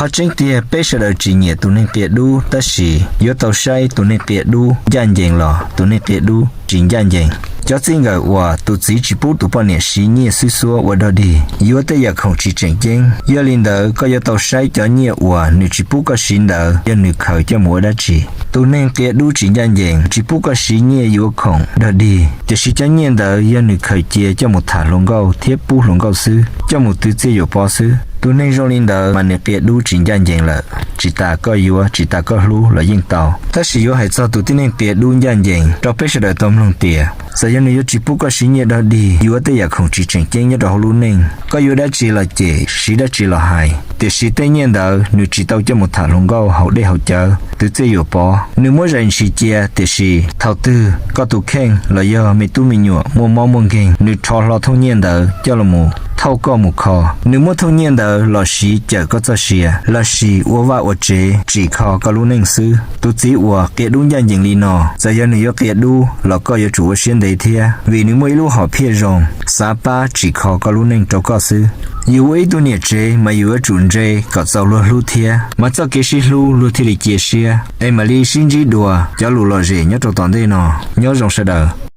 Qhov tseeb tiag, peb sawv daws tsis nyiam tus neeg qia dub, tab sis yuav tau saib tus neeg qia dub ncaj ncees los tus neeg qia dub tsis ncaj ncees. Cov txij nkawm uas tus txiv tsis pub tus poj niam siv nyiaj xwb xuab ua dog dig, yuav tej yam khoom tsis tseem ceeb. Yog li ntawd, koj yuav tau saib cov nyiaj uas nws tsis pub koj siv ntawd yog nws khaws coj mus ua dab tsi. Tus neeg qia dub tsis ncaj ncees, tsis pub koj siv nyiaj yuav khoom dog dig, tiam sis cov nyiaj ntawd yog nws khaws cia coj mus tham hluas nkauj thiab pub hluas nkauj xwb, coj mus twv txiaj yuam pov xwb. Tus neeg zoo li ntawd mas nws qia dub tsis ncaj ncees lawm. Tsis tas koj yuav, tsis tas koj hlub los yeej tau. Tab sis yuav hais txog tus tib neeg qia dub ncaj ncees rau peb sawv daws tau mloog tias, txawm yog nws yuav tsis pub koj siv nyiaj dog dig, yuav tej yam khoom tsis tseem ceeb nyob rau hauv lub neej, koj yuav dab tsi los cem, siv dab tsi los hais, tiam sis tej nyiaj ntawd nws tsis tau coj mus tham hluas nkauj, haus dej haus cawv, twv txiaj yuam pov. Nws muab zais ntshis cia, tiam sis thaum twg koj tus kheej los yog me tub me nyuam muaj mob muaj nkeeg, nws rho hlo thooj nyiaj ntawd coj los mus thauj koj mus kho. Nws muab thooj nyiaj ntawd los siv cawm koj txoj sia, los sis ua vaj ua tsev tsim kho koj lub neej xwb. Tus txiv uas qia dub ncaj ncees li no, txawm yog nws yuav qia dub los koj yuav tsum ua siab ntev thiab, vim nws muaj ib lub hom phiaj zoo, xav pab tsim kho koj lub neej rau koj xwb. Yus ua ib tug niam tsev mas yus yuav tsum ntse kom txaus luag hlub thiab, mas txoj kev sib hlub luag thiaj li cia siab, es mam li sib ntsib dua cov lus lom zem nyob rau tom ntej no. Nyob zoo sawv daws.